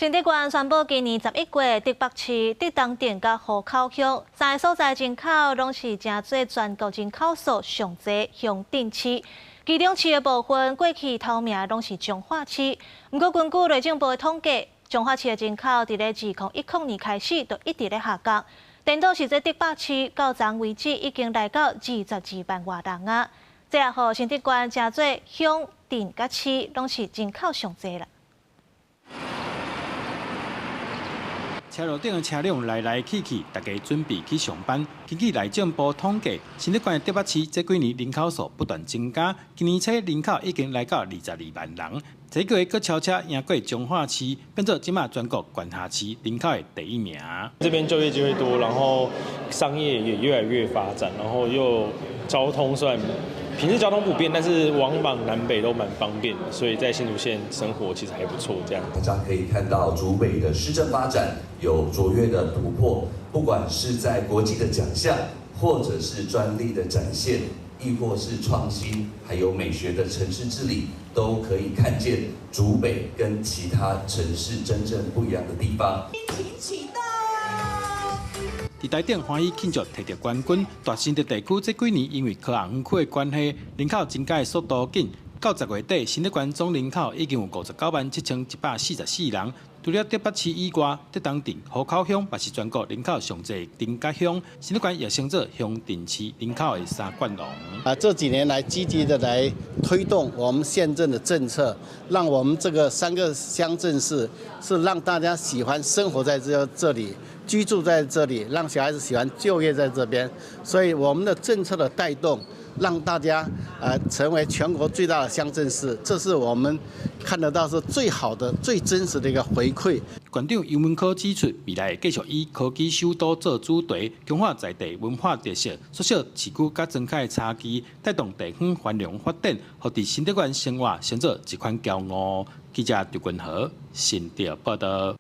新竹縣宣布，今年11月，竹北市、竹東鎮佮湖口鄉三个所在人口攏是成做全國人口數上濟鄉鎮市。其中市的部分，過去頭名攏是彰化市。毋過根據內政部的統計，彰化市的人口佇咧2010年開始就一直咧下降。顛倒是這竹北市到昨為止已經來到22萬外人啊！這也予新竹縣成做鄉鎮佮市攏是人口上濟啦。車路頂的車輛來來去去，大家準備去上班。根據內政部統計，新竹縣的竹北市這幾年人口數不斷增加，今年初人口已經來到22萬人。這個月閣超車贏過彰化市，變做這馬全國縣轄市人口的第一名。這邊就業機會多，然後商業也越來越發展，然後又交通算平時交通不便，但是往往南北都蠻方便的，所以在新竹縣生活其實還不錯。這樣大家可以看到竹北的市政發展有卓越的突破，不管是在國際的獎項，或者是專利的展現，亦或是創新，還有美學的城市治理，都可以看見竹北跟其他城市真正不一樣的地方。佇台頂歡喜慶祝摕著冠軍，大新竹地區這幾年因為科學園區的關係，人口增加的速度緊。到10月底，新竹縣總人口已經有59萬7144人。除了竹北市以外，竹東鎮、湖口鄉嘛是全國人口上濟的頂甲鄉。新竹縣也升做鄉鎮市人口的三冠王。啊，這幾年來積極的來推動我們縣政的政策，讓我們這個三個鄉鎮市是讓大家喜歡生活在這裡，居住在這裡，讓小孩子喜歡就業在這邊。所以我們的政策的帶動，讓大家成為全國最大的鄉鎮市，這是我們看得到是最好的、最真實的一個回饋。縣長游文科指出，未來會繼續以科技首都做主題，強化在地文化特色，縮小市區佮莊跤的差距，帶動地方繁榮發展，予佇新竹縣生活成做一款驕傲。記者劉君和新竹報導。